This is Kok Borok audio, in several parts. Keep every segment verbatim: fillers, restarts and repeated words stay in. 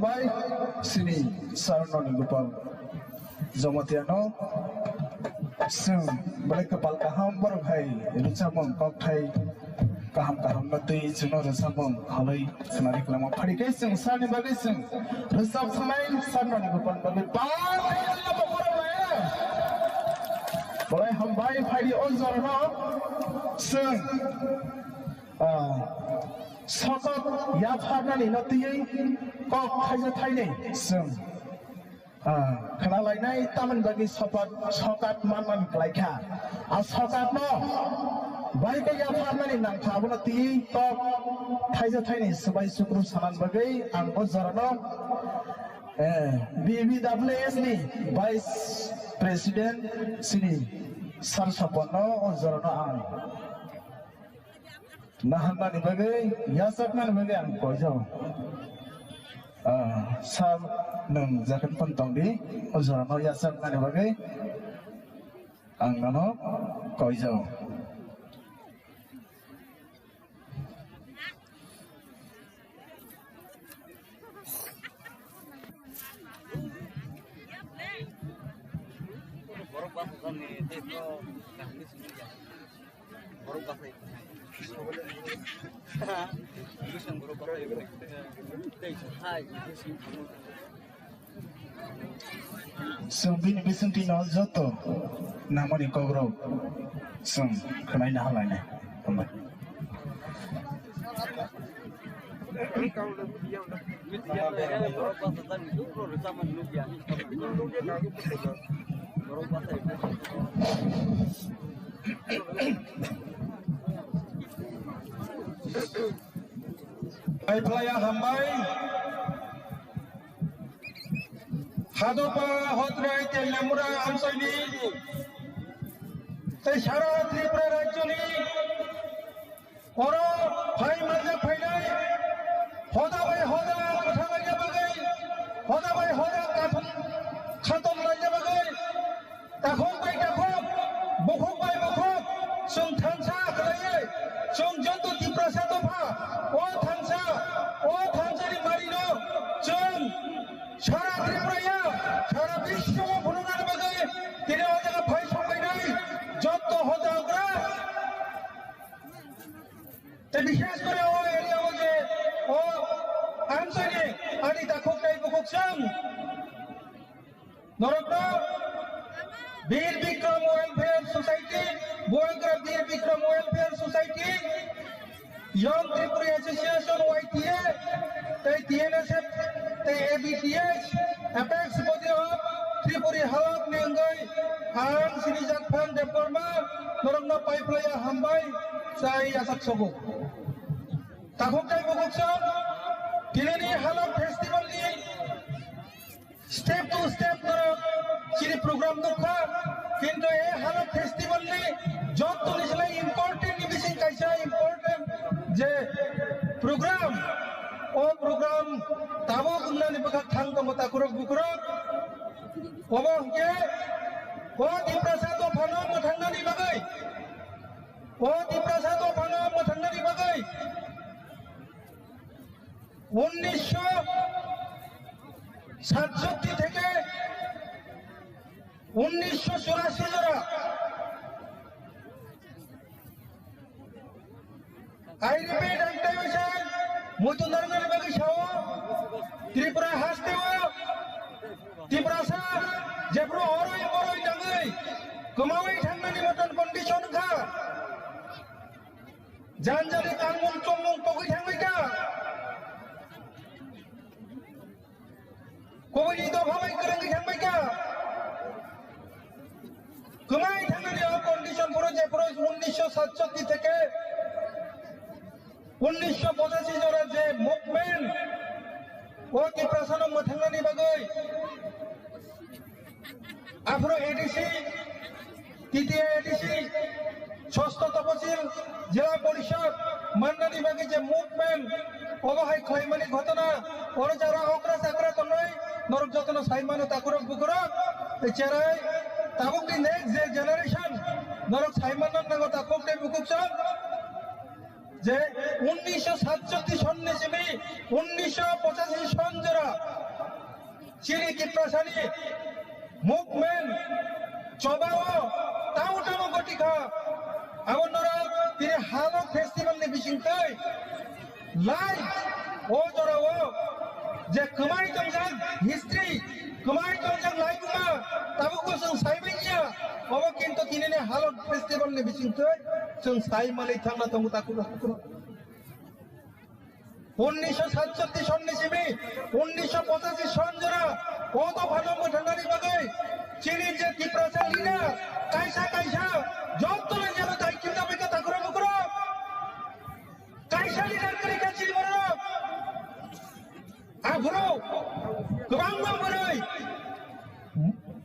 Bai sini Sarnoni Gopal Jamatia no sung belai kapal kaham borok hai rwchapmung kokthai kaham kaham no twi chwngno rwchapmung halai khwnari kwlangma phari khe sung sarni bagwi sung rwchap sanai Sarnoni Gopal bagwi bang khe borok lai bolai hambai phaidi o jorano sung Ah, sokat yapharnani no twiwi kok thaisa thainwi chwng, ah, khna lainai tamoni bagwi sokat, sokat manmani kwlaikha. A sokat no bai khe yapharnani nangkha, abono twiwi kok thaisa thainwi swbai sukru sanani bagwi ang o jorano, eh, B B W S ni Vice President sini Sir Sopon no o jorano ang Naharnani bagwi, yachaknani bagwi ang koijao. Ah, sir, nwng jaket phan tongdi, o jorano yachaknani bagwi ang nono koijao. Borok bachajak ni tei bo kaham ni simi ya. Borok bachai. Bwswng borok bachai. Tei hai bwswng thangma. Chwng bini bisingtwi no joto nangmani kokrok chwng khwnaina halainai. Hambai. Phaiphlaiya hambai. Hadopa, Hotrai, Telamura, Amsoini, tei sara Tripura rajyoni oro phai manjak phainai, hoda bai hoda kwthang laina bagwi, hoda bai hoda katham khatom laina bagwi, takhuk bai takhuk, bukhuk bai bukhuk, chwng thansa khlaiwi, chwng joto Tiprasa dopha, o thansa, o thansani marino chwng sara Tripuraya, sara biswo phunuknani bagwi tini o jaga phai sokphainai joto hoda okra. Tei bishes kore o area o je o amsani ani takhuk tei bukhuk chwng norokno Bir Bikram Welfare Society, Bubagra Bir Bikram Welfare Society, Young Tripuri Association, Y T A, tei T N S F, tei A B T H, Apex Body of Tripuri Halok ni wngwi ang Sinijak Phan Debbarma norokno paiplaiya hambai chai yachak sogo. Takhuk tei bukhuk chwng tinini Halok Festival ni step to step norok chini program nukha, kintu e Halok Festival ni joto ni slai important ni bising kaisa important je program, o program tabuk wngnani bwkhak thang tongo takhurok bukhurok. Obo hwnkhe o Tiprasa dophano mwthangnani bagwi, o Tiprasa dophano mwthangnani bagwi উনিশশো সাতষট্টি থেকে উনিশশো চুরাশি জোড়া। I repeat, একটাই বিষয়, মজুমদার মেরে বাকি সহ ত্রিপুরা হাসতে, ত্রিপুরা সা, যেগুলো অরই বড়ই ডাঙই, কমাওই ঠান্ডানি মতন কন্ডিশন খা। Janjani tangmung chongmung pogwi thangbai kha. Kubuni dopha bai kwrwngwi thangbai kha. Kwmai thangnani o condition phuru je phuru unnisho satchatti theke unnisho pochashi jora je movement o Tiprasano mwthangnani bagwi Aphuru A D C, T T A A D C, Sosto Toposil, Jila Porishod, mannani bagwi je movement, obo hai khlaimani ghotona, oro jara okra chakra tongnai, norok jotono sai mano takhurok bukhurok, tei cherai, tabukni next je generation, norok sai manna nango takhuk tei bukhuk chwng, je unnisho satchatti sonni simi unnisho pochashi son jora chini Tiprasani movement chobao tamo tamo goti kha. Abo norok tini Halok festival ni bisingtwi live o jorao je kwmai tongjak history, kwmai tongjak laibuma tabukbo chwng saibai ya. Obo kintu tinini Halok festival ni bisingtwi chwng sai manwi thangna tongo takhuk takhuk. Unnisho satchatti sonni simi unnisho pochashi son jora o dophano mwthangnani bagwi chini je Tiprasa leader kaisa kaisa jottoni jeba daikimda bwkha takhura bukhura kaisa leader kwrwi kha chini borok. Aphuru kwbangma bwrwi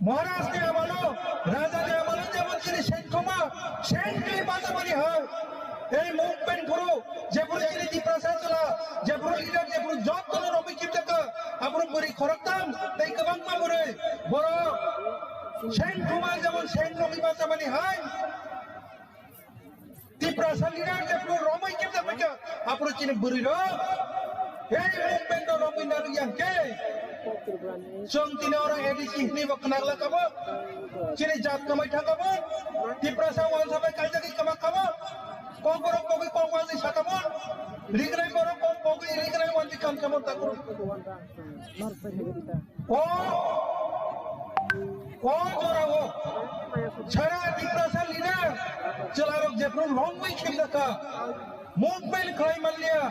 Maharaj ni amalo, Raja ni amalo jemon chini sengthoma, sengthli bajabani hai. Ei movement phuru, jephuru chini Tiprasa chwla, jephuru leader, jephuru jotono romwi kipjaka, aphuru bwrwi khoroktham, tei kwbangma bwrwi. Borok sengthoma jemon sengthli bajabani hai. Tiprasa leader jephuru romwi kipjak phaikha, aphuru chini bwrwi rok. Ei movement no romwi narwk yang khe. Chwng tini oro A D C hwnwi bo khna glak kha bo. Chini jat kwmai thang kha bo. Tiprasa wansa bai kaijagwi kwma kha bo. Kokborok bogwi kok wajwi sa kha bo. Rignai borok kok bogwi rignai wanjwi khan kha bo takhuk. O, o jorao sara Tiprasa leader chwlarok jephuru romwi khimjakha, movement khlai manliya,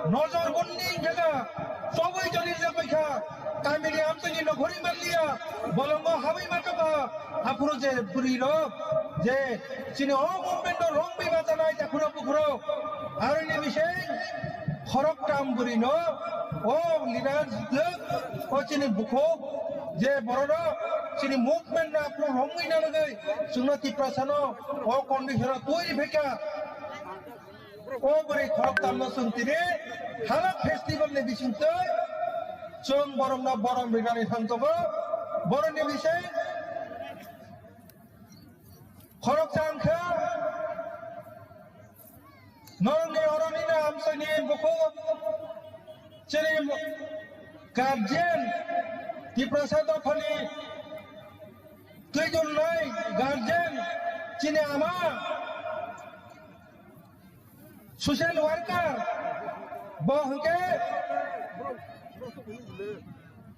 nojor bonni jaga chobwi joni rijak baikha, kamini amtwini nokhorwi manliya, bolongo habwi mantokha, aphuru je bwrwirok je chini o movement no romwi bajanai takhuro bukhuro, aroni bising khoroktham bwrwino o leader jwk o chini bukhuk je borok chini movement no aphuru romwi nanagwi chwngno Tiprasano o condition o twi riphaikha. O bwrwi khoroktham no chwng tini Halok festival ni bisingtwi chwng borokno borom rinani thang tongo. Boroni bising khoroksa wngkha norokni oroni no amchaini bukhuk chini guardian Tiprasa dophani twijlnai guardian chini ama social worker bo hwnkhe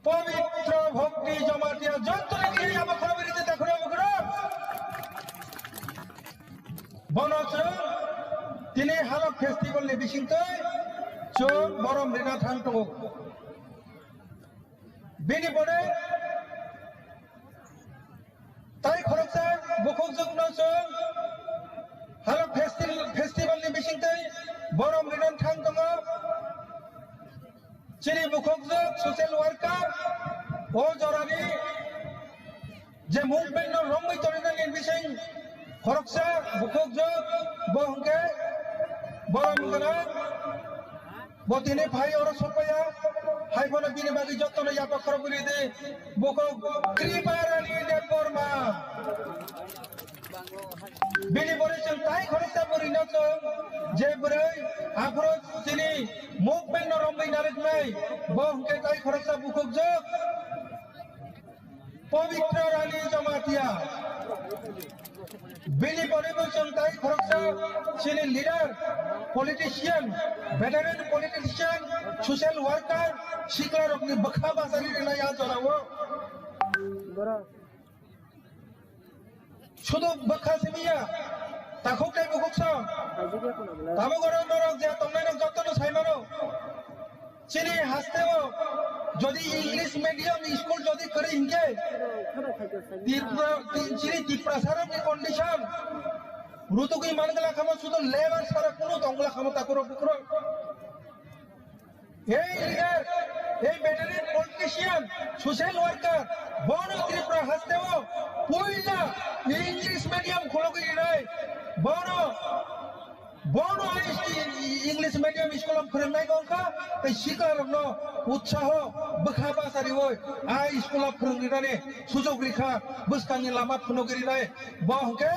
Pabitra Bhakti Jamatia jontoni kiri abo khorobiri te takhura bukro. Bono chwng tini Halok festival ni bisingtwi chwng borom rina thang tongo. Bini pore tai khoroksa bukhukjwkno chwng Halok festi-, festival ni bisingtwi borom rinan thang tongo. Chini bukhukjwk social worker o jorani je movement no romwi tonina ni bising khoroksa bukhukjwk bo hwnkhe borom gwnang. Bo tini phai oro sokpaiya, hai phano bini bagwi jotono yapha khoroknwi di, bukhuk Kripa Rani Debbarma. Bini pore chwng tai khoroksa bwrwino chwng, je bwrwi aphuru chini movement no romwi narwknai, bo hwnkhe tai khoroksa bukhukjwk. Pabitra Rani Jamatia. Bini pore bo chwng tai khoroksa chini leader, politician, veteran politician, social worker, siklarokni bwkha bachari rwnai a jorao. Sudu bwkha simiya, takhuk tei bukhuk song. Tabuk oro norok je tongnai rok jotono sai mano. Chini hasteo jodi English medium school jodi kwrwi hinkhe Tipra-, ti-, chini Tiprasarokni condition rutugwi mangla khamo sudu labour sara kunu tongla khamo takhuro bukhuro. Ei leader, ei veteran politician, social worker, bono Tripura hasteo puila English medium khulogwi rinai, bono Bono I S T English medium school o phwrwngnai wngkha, tei siklarokno utsaho bwkha bachariwi a school o phwrwngrinani sujok rikha, bwskangni lama phunugwi rinai. Bo hwnkhe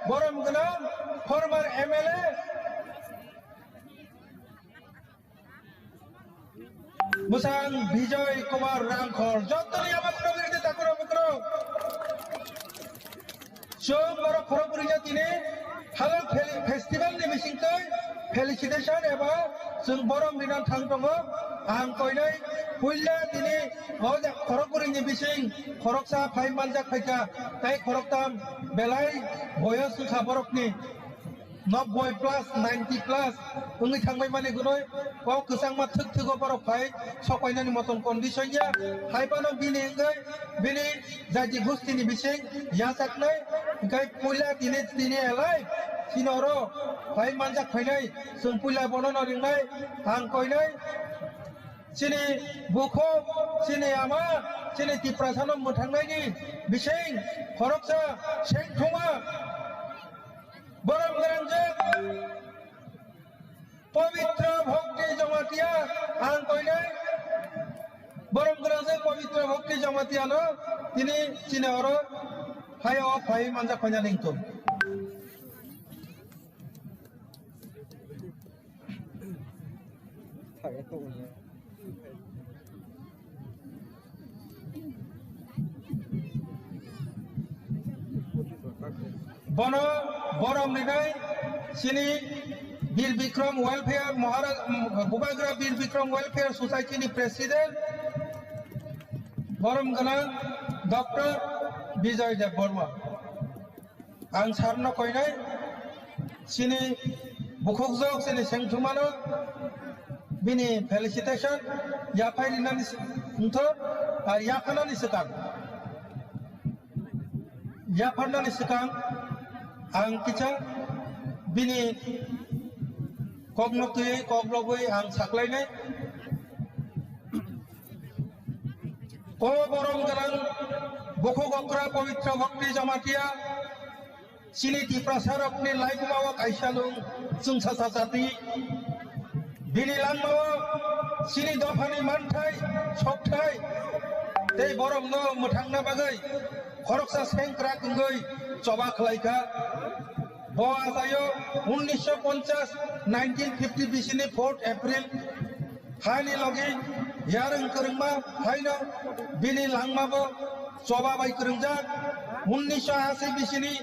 borom gwnang former M L A Bwsang Bijoy Kumar Rangkhol, jotoni yamak rok ede takhurok bukrok. Chwng borok khorok bwrwi jatini halok fel-, festival ni bisingtwi felicitation eba chwng borom rina thang tongo. Ang koinai puila tini o ja-, khorok bwrwini bising khoroksa phai manjak phaikha, tei khoroktam belai boyos wngkha borokni. Nobboi plus, ninety plus wngwi thangbai mani gunoi, kok kwchangma thwk thwgo borok phai sokoinani moton condition ya. Hai phano bini wngwi bini jati gustini bising yachaknai, hingkai puila tini, tini alive, chini oro phai manjak phainai, chwng puila bono no ringnai, ang koinai, chini bukhuk, chini ama, chini Tiprasano mwthangnaini bising khoroksa sengthuma. Borom gwnangjak Pabitra Bhakti Jamatia, ang koinai. Borom gwnangjak Pabitra Bhakti Jamatia no tini chini oro hai o phai manjak phaina ningtong. Bono borom rinai chini Bir Bikram Welfare Maharaj, Bubagra Bir Bikram Welfare Society ni President, borom gwnang Doctor Bijoy Debbarma. Ang sarno koinai, chini bukhukjwk, chini sengthumano, bini felicitation yaphai rinani s-, wngtho, ah, yaphanani swkang, yapharnani swkang ang kisa bini kokno twiwi, kok rogwi ang saklainai. O borom gwnang bukhuk okra Pabitra Bhakti Jamatia, chini Tiprasa rokni laikma o kaisa lung chwngsacha jati. Bini langma o chini dophani manthai, sokthai tei boromno mwthangna bagwi khoroksa sengkrak wngwi choba khlaikha. Bo achaio unnisho ponchas, nineteen fifty bisini fourth April, hani logi yarwng kwrwngma haino bini langmabo choba bai kwrwngjak. Unnisho asi bisini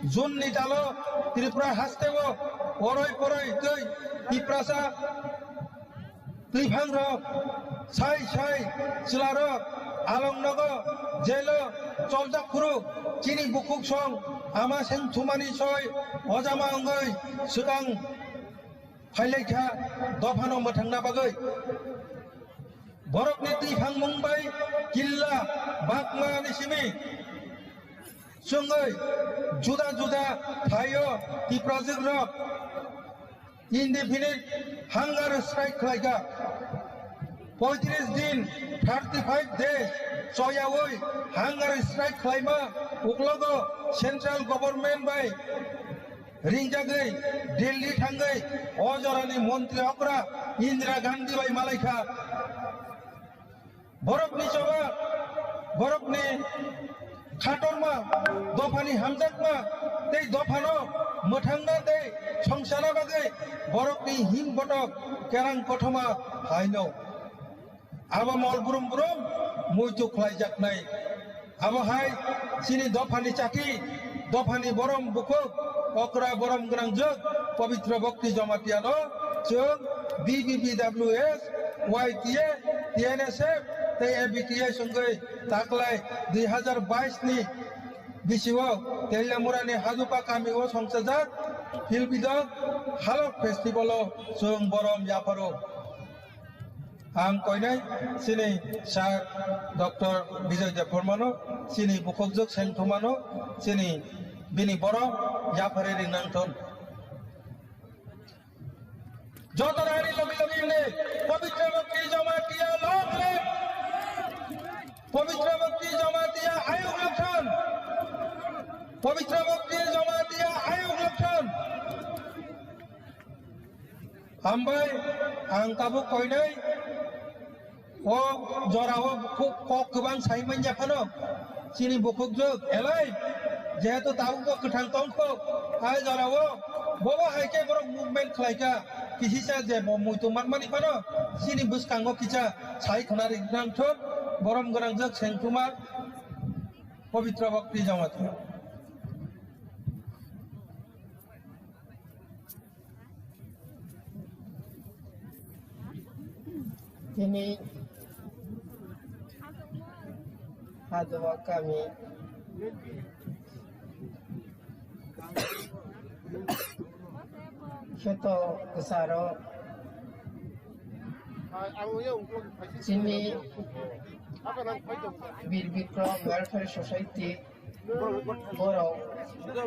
June ni dalo Tripura hasteo oroi poroi tei Tiprasa twiphangrok sai sai chwlarok alongnogo jelo choljak phuru chini bukhuk song ama sengthumani soi ojama wngwi swkang phailaikha dophano mwthangna bagwi. Borokni twiphangmung bai killa bakmani simi chwngwi juda juda thaio Tiprajwk rok indefinite hunger strike khlaikha. Poitris din, thirty five days choyawi hunger strike khlaima uklogo central government bai ringjagwi Delhi thangwi o jorani montri okra Indira Gandhi bai malaikha. Borokni choba, borokni khatorma, dophani hamjakma tei dophano mwthangna tei songsana bagwi borokni him botok kerang kothoma haino. Abo mol brum brum muitu khlaijaknai. Abo hai chini dophani chati, dophani borom bukhuk, okra borom gwnangjwk, Pabitra Bhakti Jamatia no chwng B B B W S, Y T A, T N S F tei A B T S wngwi taklai dui hazar bais ni bisio Teliamura ni Hajupa kami o songchajak Philbidok Halok Festival o chwng borom yapharo. Ang koinai chini Sir Doctor Bijoy Debbarmano, chini bukhukjwk sengthumano, chini bini borok yaphari rinang thun. Joto rani logi logi ne, Pabitra Bhakti Jamatia long live! Pabitra Bhakti Jamatia ayuk lokthun! Pabitra Bhakti Jamatia ayuk lokthun! Hambai, ang tabuk koinai, o jorao kok, kok kwbang sai manya phano, chini bukhukjwk, elai, jehetu tabuk bo kwthang tongkho, hai jorao, bobo hai khe borok movement khlaikha, kisisa je bo muitu manmani phano, chini bwskango kisa, Sai khwnari gwnangthok, borom gwnangjak Senkumar Pabitra Bhakti Jamatia. Tini Hadwa kami kheto kwcharo chini Bir Bikrom Welfare Society borok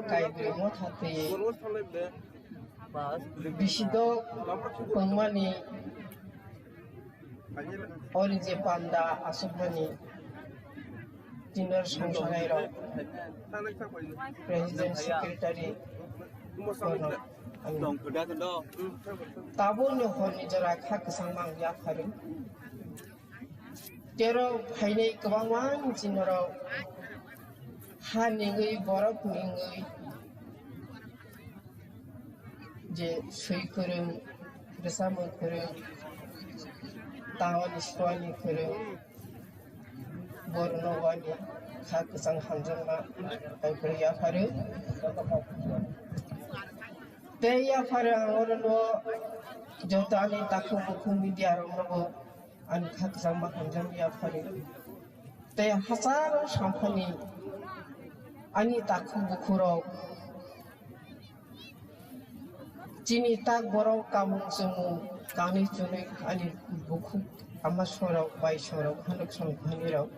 Kaibrwi Motha twi bisidok tongmani, ori je panda aswkmani junior songsanirok, president, secretary, bono ani tabukni horni jora kha kwchangma ang yapharwi. Tero phainai kwbangma chini norok ha ningwi, borok ningwi, je swi kwrwng, rwchapmung kwrwng, tangani suani kwrwng, borokno wani kha kwchang hamjakma kaibrwi yapharwi. Tei yapharwi ang orono joto ani takhuk bukhuk media rokno bo ani kha kwchangma hamjakma yapharwi. Tei hachalo samphani ani takhuk bukhurok chini tak borok kamung chumung kanwi chunwi ani bukhuk ama sorok bai sorok hanuk song hanirok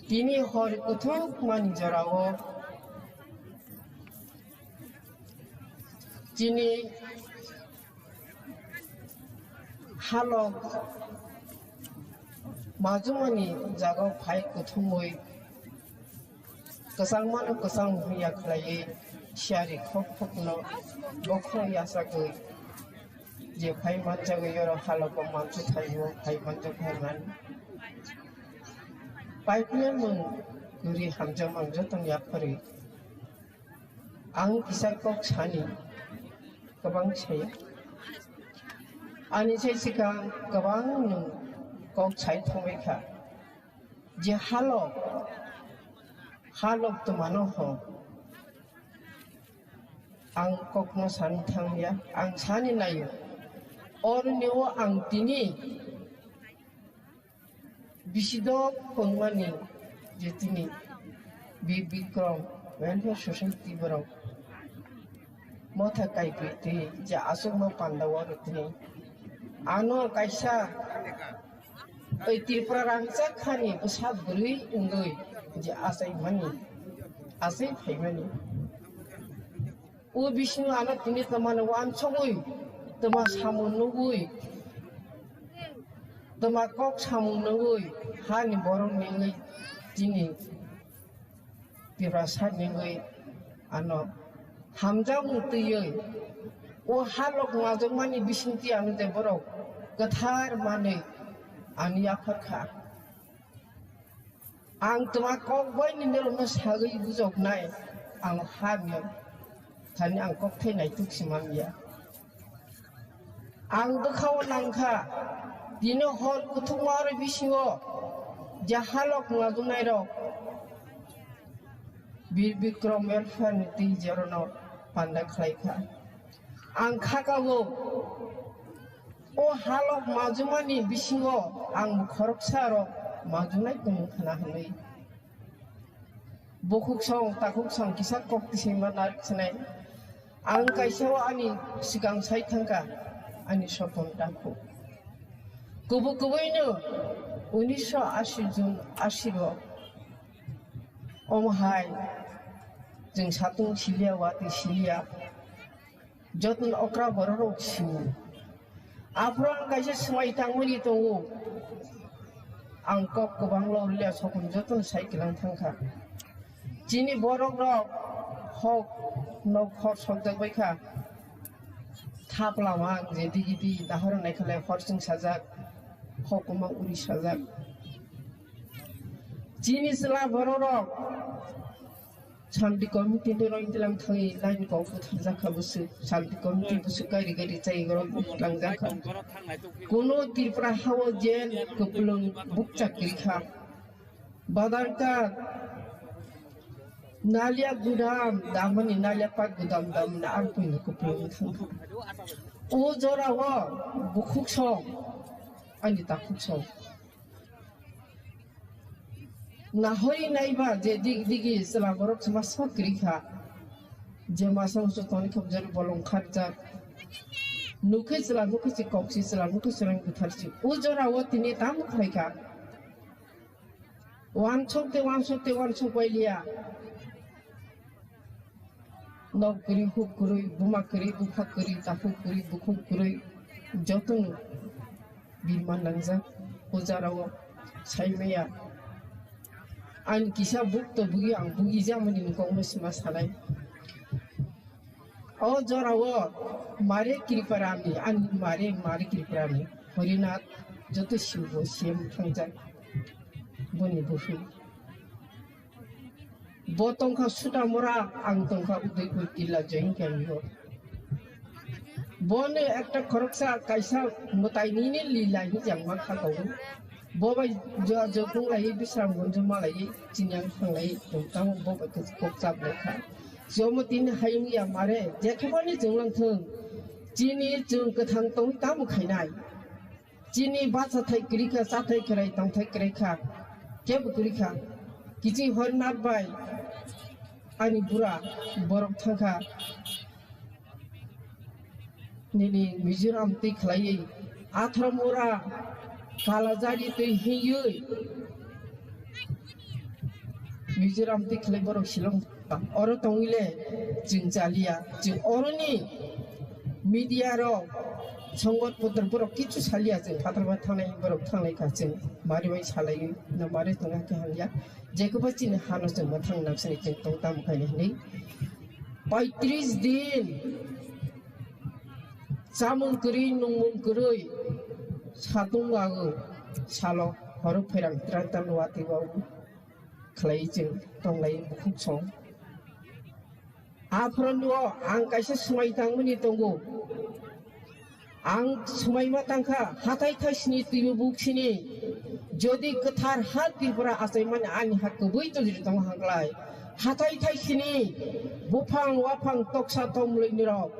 tini hor kuthuk mani jorao chini halok majumani jaga phai kuthumwi kwchangmano kwchang hwnwi ya khlaiwi siyari khok khokno bokhorok yachagwi je phai manjagwi oro halogo mansu thaio phai manjak hai man. Pipeline mung kwrwi hamjakmang jotono yapharwi. Ang kisa kok sani, kwbang saya. Ani sai sikang kwbang nwng kok sai thangbai kha. Je halok, halok twmano ho. Ang kokno sani thangya, ang sani nayo. Orni o ang tini Bisidok phunmani je tini Bir Bikrom Welfare Society borok motha kaibrwi twi je aswkma panda o rw tini. Ano kaisa oi Tripura rangchak hani bwsa bwrwi wngwi je achaimani, achai phaimani. O bisingo ano tini twmani wansugwi, twma samung nugwi, twma kok samung nugwi, hani borok nengwi tini Tiprasa nengwi ano hamjakmung twiwi, o halok majwkmani bisingtwi ano je borok kwthar manwi ano yaphar kha. Ang twma kok bai ni norokno sagwi bujoknai, ang ha ni thani ang kok thai naituk si man ya. Ang bwkhao nang kha, tini hor kuthukma aro bisingo je halok majwknai rok Bir Bikrom Welfare ni twi je orono panda khlai kha. Ang kha ka o, o halok majwkmani bisingo ang khoroksa rok majwknai tongmung khna hwnwi. Bukhuk song, takhuk song, kisa kok kisinma nar sinai. Ang kaisa o ani sikang sai thangka, ani sopon takhuk. Kubu kubuino unisho ashi jun ashiro. Omo hai, jeng satung silia, wati silia. Jotono okra borok rok sio. Aphuru ang kaisa swmai tangmani tongo. Ang kok kwbang lorliya sokon jotono sai kilang thangkha. Chini borok rok hok nok hor sokjak bai kha. Thap lama ang je digi di dahor nai khalai hor chwng sajak. Hok kwma uri sajak. Chini chwla borok rok Shanti committee ni roi tilang thangwi line kok bwtharjakha bwswk. Shanti committee bwswk gari gari chai gorok langjakha. Kuno Tripura hao je kwplwng bukcha kwrwikha. Badarka nalia gudam damani nalia pak gudam damani arpui no kwplwng thangkha. O jora o bukhuk song ani takhuk song. Nahoi naiba je dig digi chwla borok chwma sok kwrwi kha. Je masa usu toni khobjak bolong kharjak. Nukhe chwla nukhe si kok si chwla nukhe chwla bwthar si. O jora o tini tamo khlai kha. Wansuk te wansuk te wansuk bai liya. Nok kwrwi, huk kwrwi, buma kwrwi, bupha kwrwi, takhuk kwrwi, bukhuk kwrwi, jotono birman nangjak o jora o saimaya. Ani kisa buk to bugi ang bugi jamani ni kok no sima sanai. O jora o mare Kriparami, ani mare, mare Kriparami, Horinath joto sibo siyam thangjak boni buphuru. Bo tongkha Sutamura, ang tongkha Udaipur Killa join kami o. Bono ekta khoroksa kaisa mwtai nini lila hinwi jangma kha tongo. Bo bai jua jokung lai Bisram Gunju malai chini ang thanglai tongkha bo bai kok chap lai kha. Jomo tini hayung ya mare jekhebani chwnglang thung. Chini chwng kwthang tongwi tamo khainai. Chini bacha thai kwrwi kha, cha thai kwrai, tong thai kwrai kha, kebo kwrwi kha. Kiching Hornath bai ani bura borok thangkha nini Mizoram twi khlaiwi athra mura kalajari twi hiywi Mizoram twi khlai borok Shillong oro tongwile chwng chaliya, chwng oroni media rok, songod potor borok kichu saliya, chwng phatarma thangnai borok thangnai kha, chwng mari bai salai na mari tongna khe hamya, jekoba chini hano chwng mwthang naksani chwng tong tamo khaini hinwi paitris din chamung kwrwi nungmung kwrwi satung wago salo horo phairang tran tan watwi wago khlai chwng tonglai bukhuk song. Aphuru ang kaisa swmai tangmani tongo. Ang swmaima tangkha hathai thaisini twibo buksini. Jodi kwthar ha Tripura achaimani ani ha kwbwi tongri tongo hwnglai. Hathai thaisini buphang waphang toksa tomlwini rok.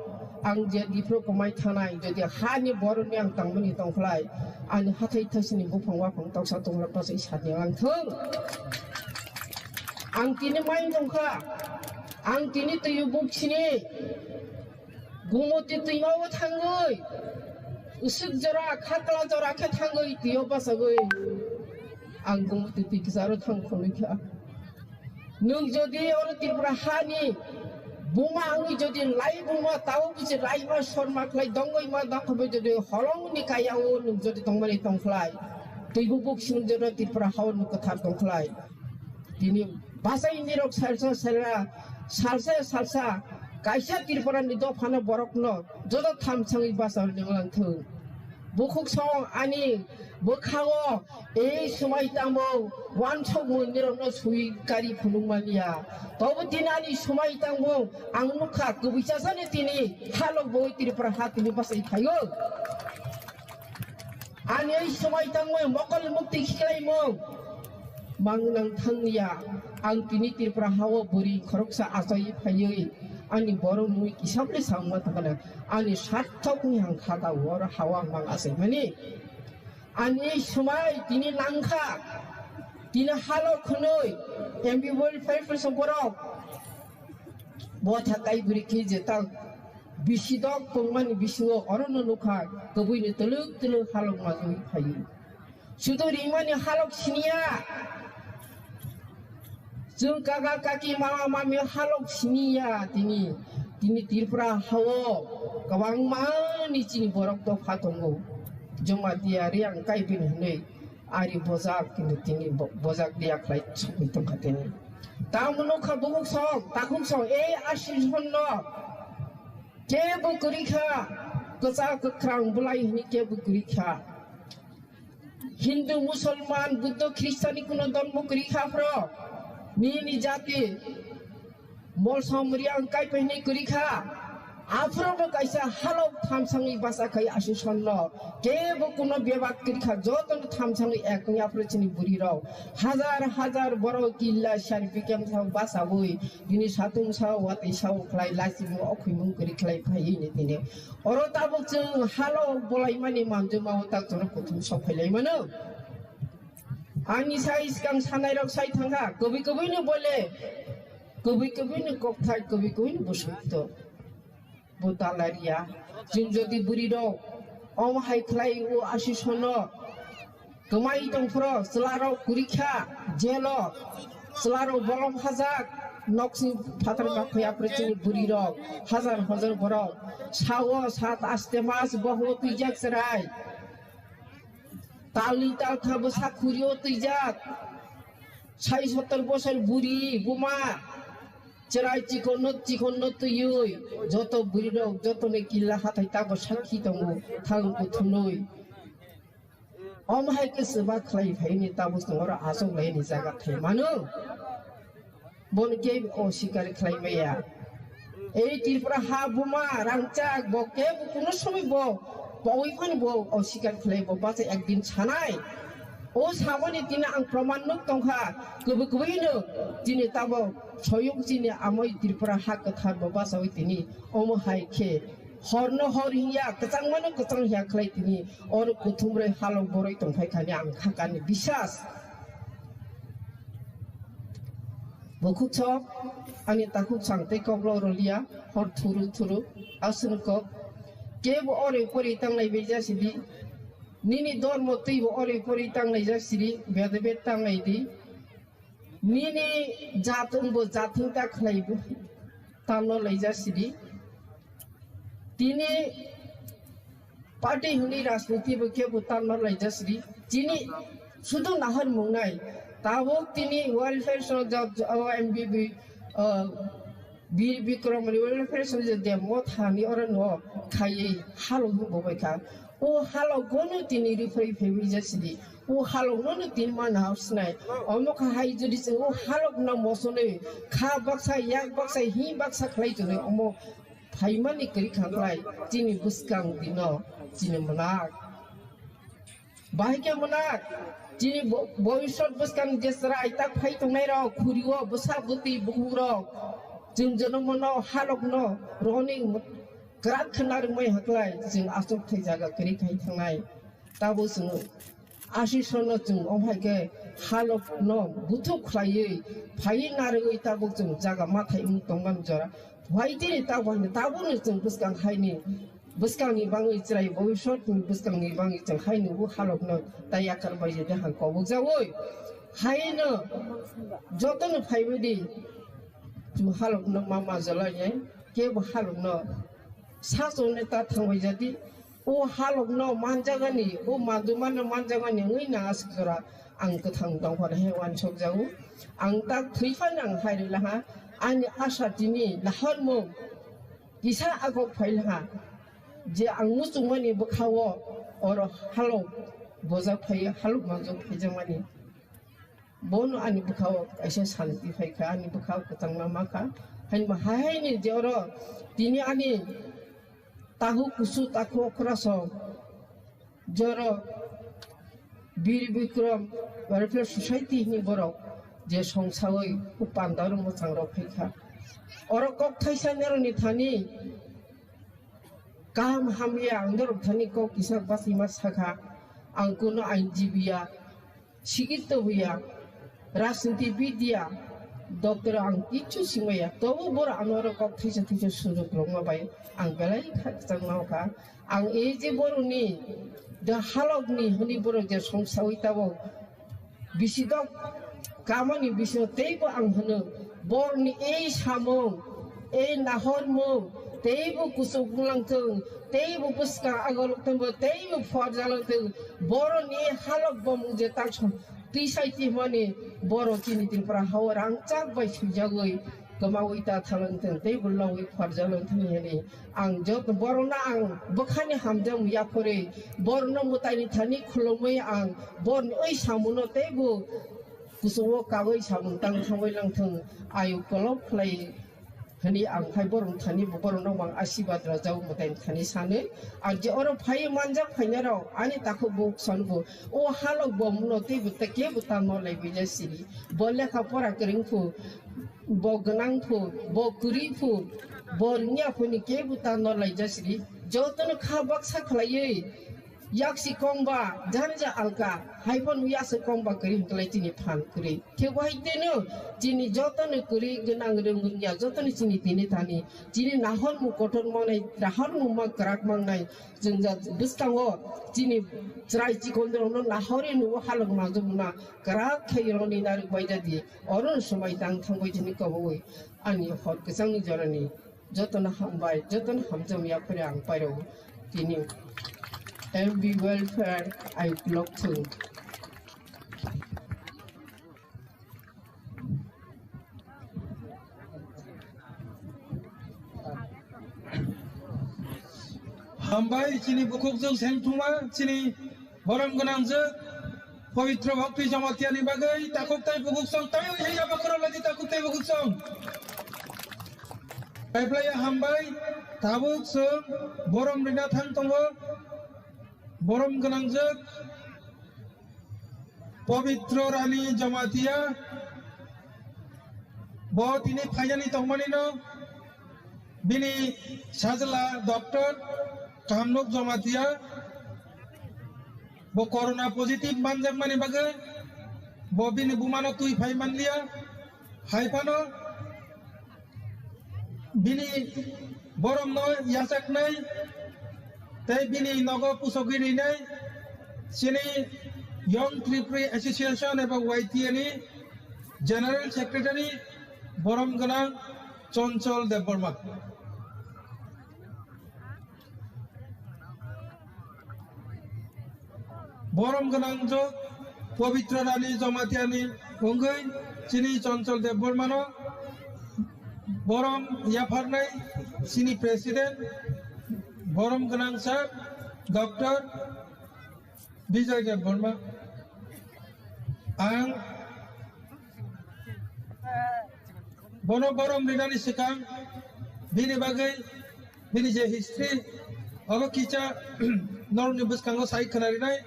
Ang je diphro kwmai thanai, jodi hani boroni ang tangmani tongkhlai, ani hathai thaisini buphang waphang toksa tonglai pasai sani ang thung. Ang tini mai tongkha, ang tini twiyo buksini, Gumoti twima o thangwi, usuk jora, khakla jora khe thangwi twiyo bachagwi, ang Gumoti twi kwcharo thang khonwi kha. Nwng jodi oro Tripura hani buma wngwi jodi lai buma tao bisi laima sorma khlai dongwi ma dongkhobai jodi holongni kaya o nwng jodi tongmani tongkhlai, twibo buksini jora Tripura hao nwng kwthar tongkhlai. Tini bachai nirok salsa salsa, salsa salsa kaisa Tripura ni dophano borokno joto thamsangwi bachar nanglang thung. Bukhuk song ani bwkhango ei swmai tangmung wansukmung nirokno sui kari phunukmaniya. Tobo tini ani swmai tangmung ang nukha kwbwi chasani tini halok boi Tripura ha tini bachai phaio. Ani ei swmai tangmung mokol mukti khiklaimung mangnang thangya. Ang tini Tripura hao bwrwi khoroksa achai phaiwi ani borok mui kisable samma thangkana. Ani sarthokni ang khata oro hao ang mang achaimani. Ani swmai tini nangkha, tini halo khwnwi M B welfare person borok bo thakai bwrwi khe je tal bisi dok tongmani bisingo orono nukha kwbwini twlwk twlwk halok majwi phaio. Sudo rimani halok siniya. Chwng kaka kaki mama mami halok siniya tini. Tini Tripura hao kwbangma ni chini borok dopha tongo. Jamatia Reang kaibini hinwi ari bojak kintu tini bo-, bojak dia khlai sogwi tongkha tini. Tamo nukha bubuk song, takhuk song, ei association no kebo kwrwi kha, kwchak kwkhrang bwlai hinwi kebo kwrwi kha. Hindu, Musulman, Buddho, Christian ni kuno dhormo kwrwi kha phro. Nini jati Molsom riang kai pehni kwrwi kha. Aphuru bo kaisa halok thamsangni basa khai asisonno. Kebo kuno bebak kwrwi kha. Jotono thamsangni ek wngya aphuru chini bwrwi rok. Hajar hajar borok killa sari bikem sa basawi. Bini satung sa watwi sa khlai lachimung okhwimung kwrwi khlai phaiwi ni tini. Oro tabuk chwng halok bolaimani manjuma o tak chwng kuthum sok phailaimano. Ani sai skang sanai rok sai thangkha. Kwbwi kwbwi no bole. Kwbwi kwbwi ni kokthai, kwbwi kwbwi ni bwswk to. Bo talaria. Chwng jodi bwrwi rok omo hai khlai o asisonno kwmai tongphuru chwla rok kwrwi kha jelo. Chwla rok bolong hajak. Noksing phatar ma khoi apre chini bwrwi rok. Hajar hajar borok. Sao sat aste mas bohmo twijak chwrai. Talni talkha bwsa khuri o twijak. Sai sottor bosor buri buma. Chwrai chikonno chikonno twiwi. Joto buri rok, joto ni killa hathai tabo sakhi tongo. Thang kuthunwi. Om hai khe swba khlai phaini tabo songora asok lai ni jaga thai mano. Bono kebo osikar khlai maya. Ei Tripura ha buma rangchak bo kebo kuno somoi bo pawi phano bo osikar khlai bo basa ekdin sanai. O samani tini ang proman nuk tongkha, kwbwi kwbwi no tini tabo soyung chini amoi Tripura ha kwthar bo basawi tini omo hai khe horno hor hiya, kwchangmano kwchang hiya khlai tini oro kuthumrwi halok borwi tongphai khani ang khakani bisas. Bukhuk sok, ani takhuk sang tei koklo roliya, hor thuru thuru, aswk kok. Kebo ore pori tanglai bai jasidi, nini dormo twibo ore pori tanglai jasidi, bede bed tanglai di. Nini jat wngbo jat wngta khlai tanno lai jasidi. Tini party hwnwi rajniti bo kebo tanno lai jasidi. Chini sudu nahar mungnai. Tabuk tini welfare so jab, o M B B, uh, Bir Bikram ni welfare so je demo thani oro no khaiwi halok bo bai kha. O halok gono tini rifrei phaiwi jasidi. O halok no no tini mana hapsnai. Omo kha hai jodi se o halok no mosonwi kha baksa yak baksa hi baksa khlai tonwi omo phaimani kwrwi kha khlai chini bwskang dino chini mwnak. Bahai khe mwnat, chini bo-, bobiswt bwskang je chwrai tak phai tongnai rok, khuri o bwsa bwtwi bukhuk rok, chwng jonomo no halok no roni kwrak khwna rwngmai haklai, chwng aswk thai jaga kwrwi khai thangnai. Tabuk chwng aswk sono chwng omo hai khe halok no buthuk khlaiwi phaiwi narwgwi tabuk chwng jaga mathai wng tongmani jora. Wai tini tabuk hai tabukno chwng bwskang haini Bwskangni bangwi chwrai bobiswtni bwskangni bangwi chwng hai nugo halokno tei yakar bai je de hang kobok jawi. Haino jotono phaibai di chwng halokno ma majolai nai kebo halokno sa chonne ta thangbai jadi o halokno manjagani o madumano manjagani wngwi na aswk jora ang kwthang tongphar he wansok jago. Ang tak thwi phano ang hai rwla ha ani asa tini nahormung kisa agok phaila ha. Je ang muchungmani bwkhao oro halok bojak phai, halok manjak phaijakmani. Bono ani bwkhao kaisa santi phaikha, ani bwkhao kwchangma makha. Hainma haini je oro tini ani tahu kusu taku okra song joro Bir Bikram Welfare Society ni borok je songsawi o pandaro mwchang rok phaikha. Oro kok thaisa neroni thani kaham hamya ang norok thani kok kisa bachima sakha, ang kuno ain jibiya, sikitto buya, rajniti bidia, doctor ang kichu simaya, tobu bor ano oro kok thaisa thaisa sujok rokma bai ang belai kha kwchangma kha. Ang ei je boroni da halokni hwnwi borok je songsawi tabok bisidok kamani bisingo teibo ang hwno borni ei samung, ei nahormung teibo kuchuk wnglang thung, teibo bwskang agolok thungbo, teibo pharjalok thung, boroni ei halok bomung je tangsong twisai tihmani borok chini Tripura hao rangchak bai swijagwi kwmawi ta thalangthung tei bo logwi khorjalangthung hwnwi ang joto borokno ang bwkhani hamjakmung yaphorwi borokno mwtaini thani khulumwi ang borokni oi samungo tei bo kuchungo kagwi samung tang thangwi langthung ayuk kolok khlai Hani ang phai borok thani bo borok no mang asibad rajao mutai thani sani. Ang je oro phai manjak phaina rok ani takhuk bo son bo o halok bo muno tei bo ke bo ta no lai bija siri. Bo lekha pora kwrwng phu, bo gwnang phu, bo kwrwi phu, bo rwngya phu ni ke bo ta no lai ja siri. Joto no kha baksa khlaiwi Yaksi kongba, janja alka, hai phano yaksi kongba kwrwi hwnkhe lai chini phan kwrwi. Thik wahai teno chini jotono kwrwi gwnang rwngya, jotono chini tini thani, chini nahormung kotor mangnai, nahormung ma kwrak mangnai, chwng ja bwskango chini chwrai chikon rokno nahorwi nugo halok majwk muna kwrak khe roni narwk bai jadi, oro swmai tang thangwi chini kobowi ani hor kwchangni jorani. Jotono hambai, jotono hamjam yapri ang pairo tini M B welfare ai block thung. Hambai chini bukhuk jwng seng thuma chini Borom gwnangjwk Pabitra Bhakti Jamatia ni bagwi takhuk tei bukhuk song tei ui haiya bakhoro ladi takhuk tei bukhuk song. Kaiplaiya hambai tabuk chwng borom rina thang tongo. Borom gwnangjwk Pabitra Rani Jamatia bo tini phainani tongmani no bini sajla doctor Kahamnok Jamatia bo corona positive manjakmani bagwi bo bini bumano twi phai manliya. Hai phano bini boromno yachaknai tei bini nogo pusogwi rinai chini Young Tripuri Association eba Y T A ni General Secretary borom gwnang Chonchol Debbarma. Borom gwnangjwk Pabitra Rani Jamatia ni wngwi chini Chonchol Debbarma no borom yapharnai chini president borom gwnang sir doctor Bijoy Debbarma. Ang bono borom rinani swkang bini bagwi bini je history obo kisa norokni bwskango sai khwna rinai.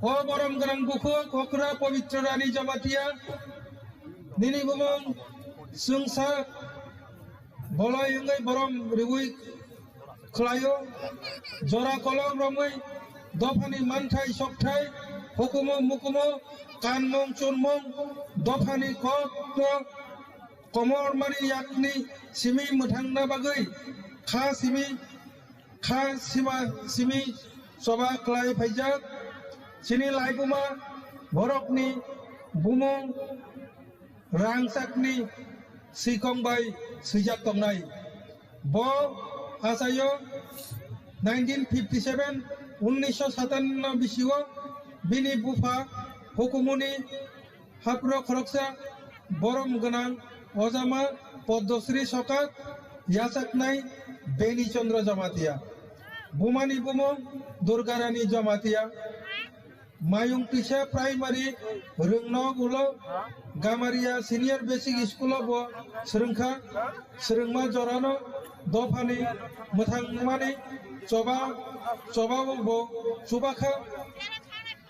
O borom gwnang bukhuk okra Pabitra Rani Jamatia nini bumung chwngsa bolai wngwi borom riwi khlaio. Jora kolom romwi dophani manthai sokthai hukumu mukumu kanmung chunmung dophani kokno komormani yakni simi mwthangna bagwi kha simi kha sima simi choba khlai phaijak. Chini laibuma borokni bumung rangchakni swikong bai swijak tongnai. Bo achaio nineteen fifty seven, unnisho satanno bisio bini bupha hukumuni hapro khoroksa borom gwnang ojama Padmasri Sokat yachaknai Beni Chandra Jamatia. Bumani bumung Durgarani Jamatia. Mayung Tisa Primary rwngnok ulo Gamaria Senior Basic School o bo swrwngkha. Swrwngma jorano dophani mwthangmani choba chobao bo chubakha.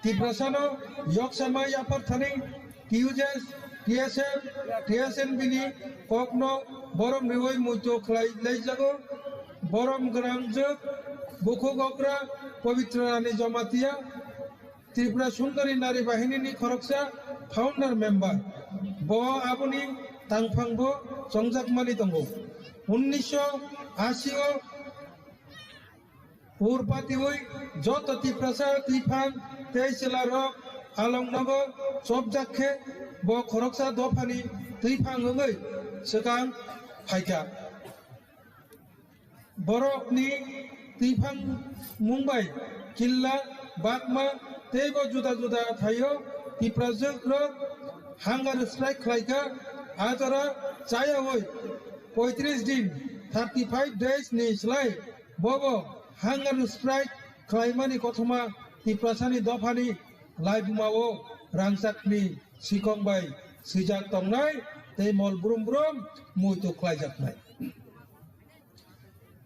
Tiprasano yoksama yaphar thani T U J S, T S F, T S N B ni kokno borom riwi muitu khlai laijago. Borom gwnangjwk bukhuk okra Pabitra Rani Jamatia. Tripura Sundari Nari Bahini ni khoroksa founder member. Bo aboni tangphang bo chongjakmani tongo. Unnisho ashi o urpatiwi joto Tiprasa twiphang tei chwla rok along nogo chopjak khe bo khoroksa dophani twiphang wngwi swkang phaikha. Borokni twiphang mung bai Killa, Bakma tei bo juda juda thaio Tiprajwk rok hunger strike khlaikha. A jora chayawi poitris din, thirty five days ni slai bobo hunger strike khlaimani kothoma Tiprasani dophani laibumao rangchakni sikong bai swijak tongnai. tei mol brum brum muitu khlaijaknai.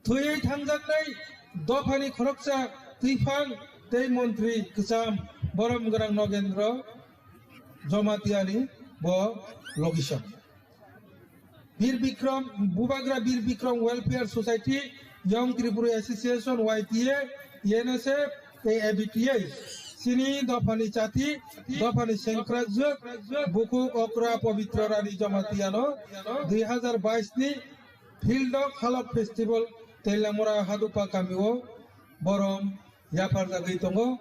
Thwiwi thangjaknai dophani khoroksa twiphang tei montri kwcham borom gwnang Nogendro Jomatiani bo location. Bir Bikram, Bubagra Bir Bikram Welfare Society, Young Tripura Association, Y T A, E N S F, tei A B T A. Chini dophani chati, dophani sengkrakjwk, bukhuk okra Pabitra Rani Jomatiano dui hazar bais ni Field of Halok Festival Teilamura Hadupa kamio borom yapharjagwi tongo.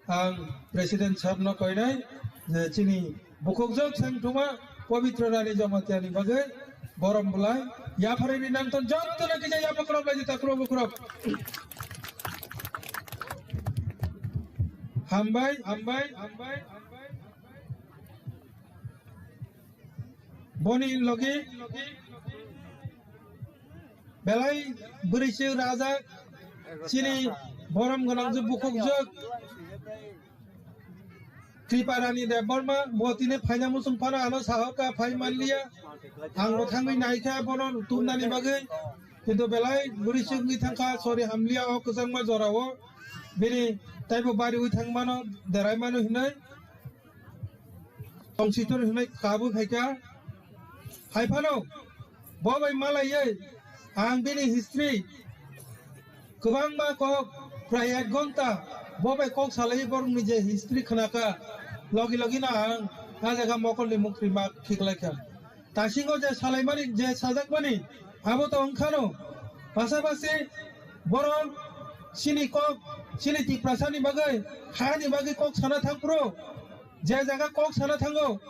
Ang President sir no koinai je chini bukhukjwk sengthuma Pabitra Rani Jomatiani bagwi borom bwlai yapharwi rinang ton jotono kisa yapha khorok lai jeta khorok khorok. Hambai, hambai, hambai, hambai. Boni logi belai bwrwi se raja chini borom gwnang je bukhuk jwk Kriparani Debbarma bo tini phaina muchung phano ano sahoka phai manliya. Ang bo thangwi naikha bono tumnani bagwi, kintu belai bwrwi se wngwi thangkha, sori hamliya o kwchangma jorao bini taibo bariwi thangmano deraimano hinwi. Tongsitor hinwi kabwi phaikha. Hai phano bo bai malaiwi ang bini history kwbangma kok prai ek ghonta bo bai kok salaiwi borokni je history khnakha, logi logi no ang a jaga mokolni mukri ma khiklaikha. Tasingo je salaimani, je sajakmani, abo to wngkhano. Pasapasi borok chini kok, chini Tiprasani bagwi, hani bagwi kok sana thangphuru, je jaga kok sana thango.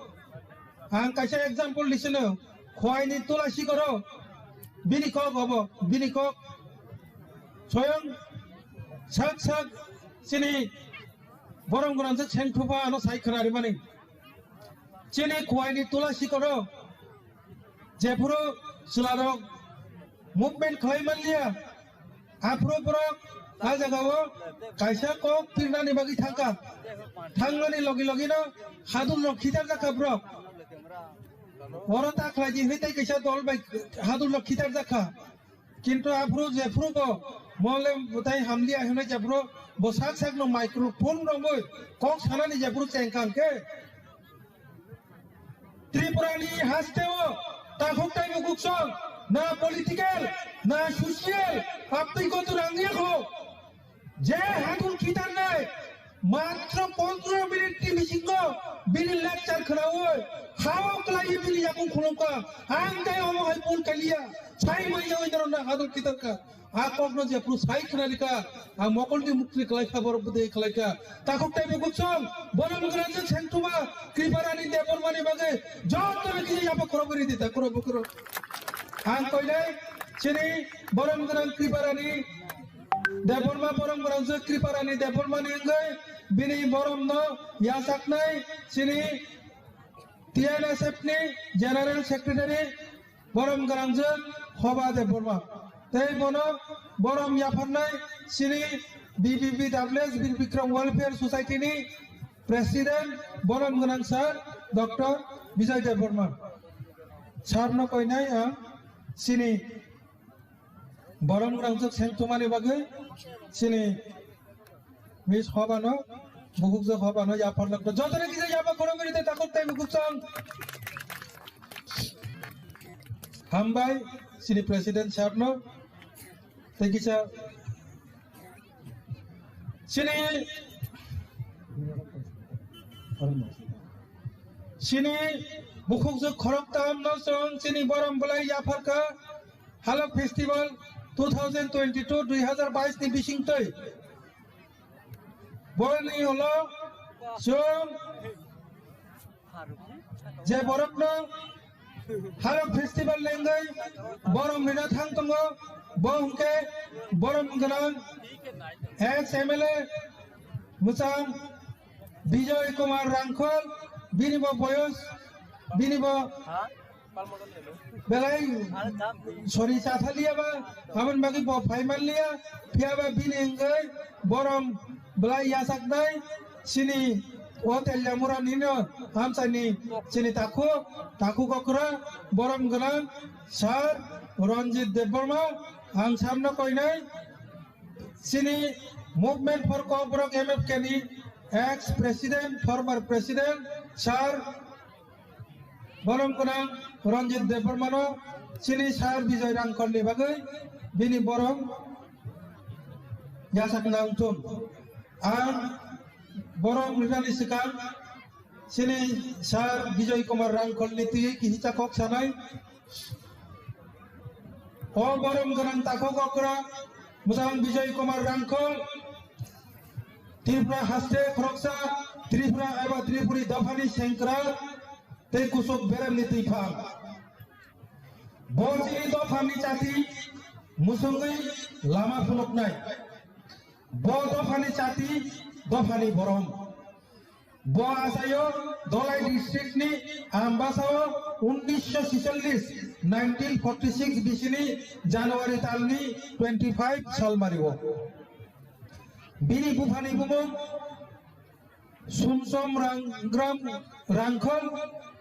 Ang kaisa example lisino, Khwaini Tula Sikoro, bini kok obo, bini kok soyong sak sak chini borom gwnang je sengthupha ano sai khna rimani. Chini Khwaini Tula Sikoro jephuru chwlarok movement khlai manliya, aphuru borok a jagao kaisa kok pirnani bagwi thangkha. Thangmani logi logino hadulrok khitarjakha borok. Oro ta khlaidi hinwi tei kaisa dol bai hadulrok khitarjakha. Kintu aphuru jephuru bo mole mutai hamliya hinwi jephuru bo sak sakno microphone romwi kok sanani jephuru chengkha hwnkhe Tripurani hasteo takhuk taibo kuksong na political na social aptwi kotor ang yakho. Je hadul khitarnai matro pondro minute ni bisingo bini lecture khnaui hao klai bini yakung khulumkha. Ang tai omo hai pun kaliya sai mai yawi darona hadul khitarkha. A kokno jephuru sai khna rikha, a mokolni mukri khlaikha, borok bwdai khlaikha. Takhuk taibo kuksong, borom gwnang je sengthuma, Kriparani Debbarmani bagwi, jotono kisa yapha khorok ridi ta, khorok bukhoro. Ang koinai, chini borom gwnang Kriparani Debbarma, borom gwnang je Kriparani Debbarmani wngwi, bini boromno yachaknai, chini T N S F ni General Secretary, borom gwnang je Hoba Debbarma. Tei bono borom yapharnai chini B B B W S Bir Bikram Welfare Society ni President borom gwnang sir Doctor Bijoy Debbarma. Sir no koinai ang chini borom gwnang je sengthumani bagwi chini Miss Hobano, bukhukjwk Hobano yapharlak. Jotono kisa yapha khorok rite takhuk tei bukhukjwk. Hambai, chini President sir no. Tei kisa chini, chini bukhukjwk khoroktham no chwng chini borom bwlai yapharkha. Halok Festival two thousand twenty-two, dui hazar bais ni bisingtwi. Boni ulo chwng je borokno Halok Festival lengwi borom rina thang tongo, bo hwnkhe borom gwnang ex M L A mwchang Bijoy Kumar Rangkhol, bini bo boyos, bini bo belai sori chathalia ba, aboni bagwi bo phaimanliya, phiya ba bini wngwi borom belai yachaknai, chini O Teliamura nino amsani chini takhuk, takhuk okra, borom gwnang, Sir Ranjit Debbarma, ang sarno koinai, chini Movement for Kokborok M F K ni ex president, former president, Sir borom gwnang Ranjit Debbarmano chini Sir Bijoy Rangkholni bagwi bini borom yachakna wngthung. Ang borom rinani swkang chini Sir Bijoy Kumar Rangkholni twi kisa kok sanai. O borom gwnang takhuk okra mwchang Bijoy Kumar Rangkhol, Tripura haste khoroksa, Tripura eba Tripuri dophani sengkrak tei kusuk beremni twiphang. Bo chini dophani chati musungwi lama phunuknai. Bo dophani chati, dophani borom. Bo achaio Dholai district ni Ambasao unnisho chicholish, nineteen forty six bisini January talni twenty five salmario. Bini buphani bumung Sumsom Rangram Rangkhol,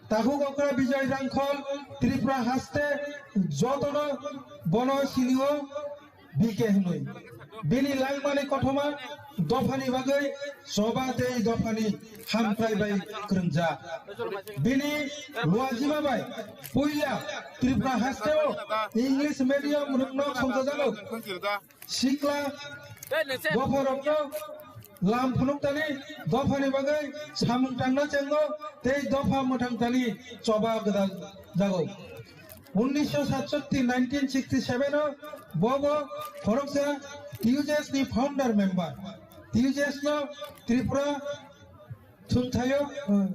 takhuk okra Bijoy Rangkhol, Tripura haste jotono bono sinio B K hinwi. Bini langmani kothoma dophani bagwi choba tei dophani hamthai bai kwrwngjak. Bini luajima bai puila Tripura hasteo English medium rwngno songchajago. Sikla dopharokno lam phunuk tani dophani bagwi samung tangna chengo tei dopha mwthang tani choba gwdal jago. Unnisho satsotti, nineteen sixty seven o bobo khoroksa T U J S ni founder member. T U J S no Tripura thumthaio, uh,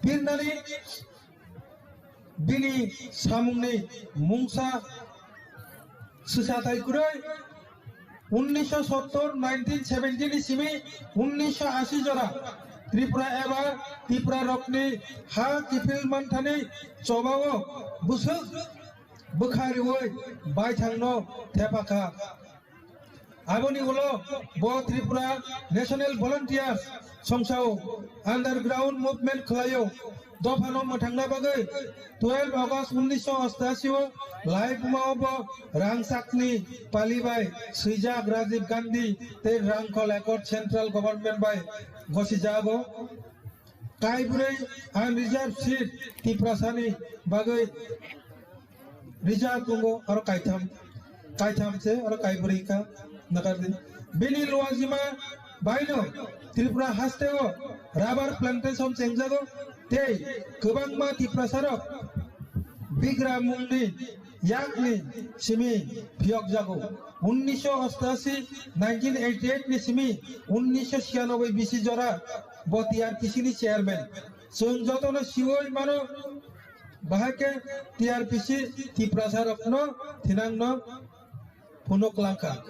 pirnani bini samungni mungsa swsathai kwrwi unnisho sottor, nineteen seventy ni simi unnisho ashi jora Tripura eba Tripura rokni ha kiphil manthani chobao bwswk bwkha riwi baithangno thepakha. Aboni ulo bo Tripura National Volunteers songsao underground movement khlaio. Dophano mwthangna bagwi twelve August unnisho ostashi o Laibuma o bo rangchakni pali bai swijak Rajiv Gandhi tei Rangkhol Accord Central Government bai gosijago. Kaibrwi unreserved seat Tiprasani bagwi reserve tongo, aro kaitham, kaitham se aro kaibrwi ka nakardi. Bini luajima baino Tripura hasteo rubber plantation chengjago tei kwbangma Tiprasarok Bigra mungni yakni simi phiyokjago. Unnisho ostashi, nineteen eighty eight ni simi unnisho siyanoboi bisi jora bo T R P C ni chairman. Chwng jotono siwi mano, bahai khe T R P C Tiprasa rokno thinangno phunuk langkha.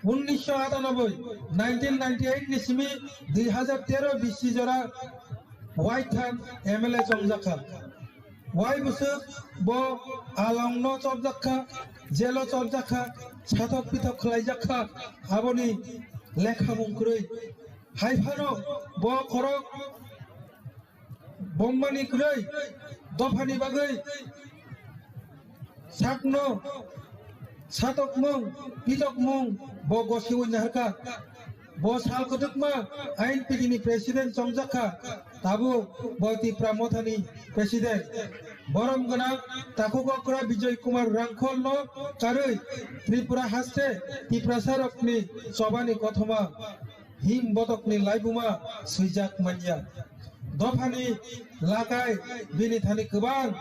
Unnisho atanoboi, nineteen ninety eight ni simi dui hajar tero bisi jora Waitham M L A chongjakha. Wai bwswk bo alongno chopjakha, jelo chopjakha, sathok pithok khlaijakha, aboni lekhamung kwrwi. Hai phano bo khorok bommani kwrwi dophani bagwi sakno satokmung, pitokmung bo gosiwi naharkha. Bo sal kwdwkma I N P T ni president chongjakha, tabuk bo Tipra Mothani president. Borom gwnang takhuk okra Bijoy Kumar Rangkholno karwi Tripura haste Tiprasarokni chobani kothoma him botokni laibuma swijak manya. Dophani lakai bini thani kwbang,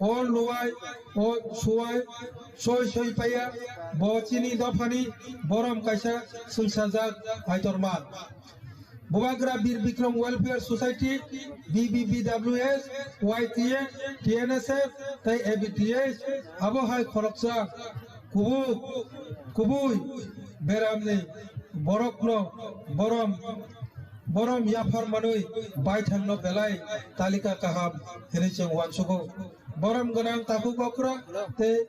o luwai, o suwai, soi soi paiya, bo chini dophani borom kaisa swngsajak Aitorma. Bubagra Bir Bikram Welfare Society, B B B W S, Y T A, T N S F, tei A B T S, abo hai khoroksa kubuk, kubui beramni borokno borom, borom yaphar manwi baithangno belai talika kaham hinwi chwng uansugo. Borom gwnang takhuk okra tei,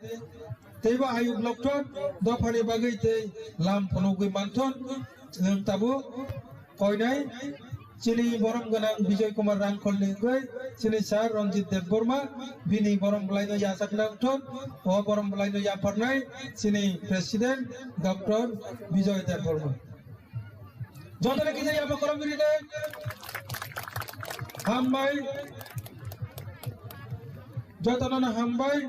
teibo ayuk lokthon dophani bagwi tei lam phunugwi manthon chwng tabuk Koinai chini borom gwnang Bijoy Kumar Rangkholni wngwi chini sir Ranjit Debbarma, bini borom bwlaino yachakna wngthon, o borom bwlaino yapharnai chini president Doctor Bijoy Debbarma. Jotono kisa yabo korom birinai. Hambai. Jotono hambai.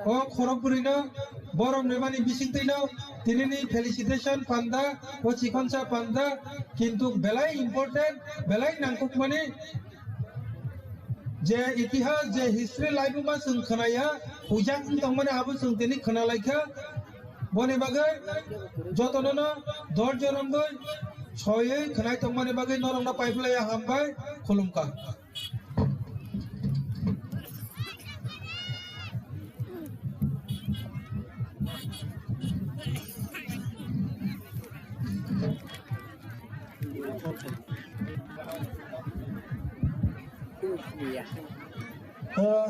O khorok burino borom rimani bisingtwino tinini felicitation panda, o chikonsa panda, kintu belai important, belai nangkukmani je itihas, je history laibuma chwng khwnaya, hujak wng tongmani abo chwng tini khwnalaikha. Boni bagwi jotonono dor jorongwi soywi khwnai tongmani bagwi norokno paiphlaiya hambai khulumkha. Ah,